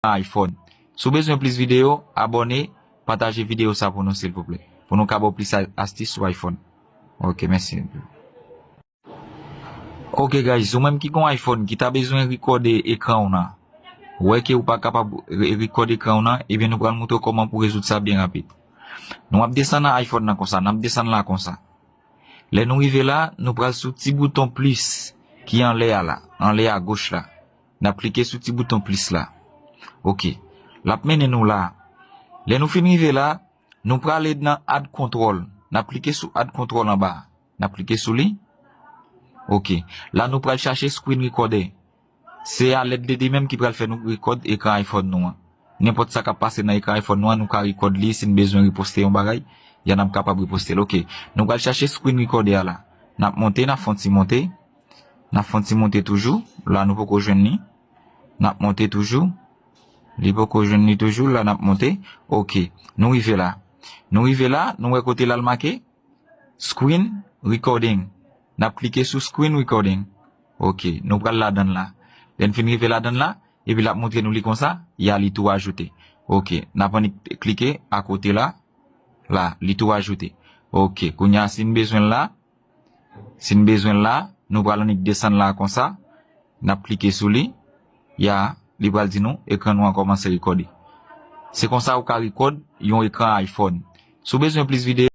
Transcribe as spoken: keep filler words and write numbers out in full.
iPhone. Si w bezwen plis videyo, abòne, pataje videyo sa pou nou silvouplè. Pou nou ka ba w plis a- astis sou iPhone. Ok, mèsi. Ok guys, ou menm ki gon iPhone ki ta bezwen rekòde ekran w nan, ou wè ke ou pa kapab re- rekòde ekran w nan, ebyen nou pral montre w kòman pou rezoud sa byen rapid. Nou ap desann nan iPhone nan konsa, n ap desann la konsa. Lè nou rive la, nou pral sou ti bouton plis ki anlè a la, anlè a goch la. N ap klike sou ti bouton plis la. Ok. L ap mennen nou la. Lè nou fin rive la, nou prale nan add control. N ap klike sou add control anba a. N ap klike sou li. Ok. La nou pral chache screen recorder. Se a lèd de de menm ki pral fè nou rekòd ekran iPhone nou an. Nenpòt sa k ap pase nan ekran iPhone nou an, nou ka rekòd li si n bezwen riposte yon bagay. Ya n ap kapab riposte l. Ok. Nou pral chache screen recorder a la. N ap monte, n ap fè yon ti monte. N ap fè yon ti monte toujou. La nou poko jwenn li. N ap monte toujou. Li poko jwenn li toujou. La n ap monte. Ok. Nou rive la. Nou rive la, nou wè kote l al make screen recording. N ap klike sou screen recording. Ok, nou pral ladann la. Lè n fin rive ladann la, epi l ap montre nou li konsa, ya li tou ajoute. Ok, n ap annik klike akote la. La, li tou ajoute. Ok, kounye a si n bezwen l la, si n bezwen l la, nou pral annik desann la konsa. N ap klike sou li. Ya, li pral di nou ekran nou an kòmanse rekòde. Se konsa ou ka rekòd yon ekran iPhone. Si w bezwen plis videyo,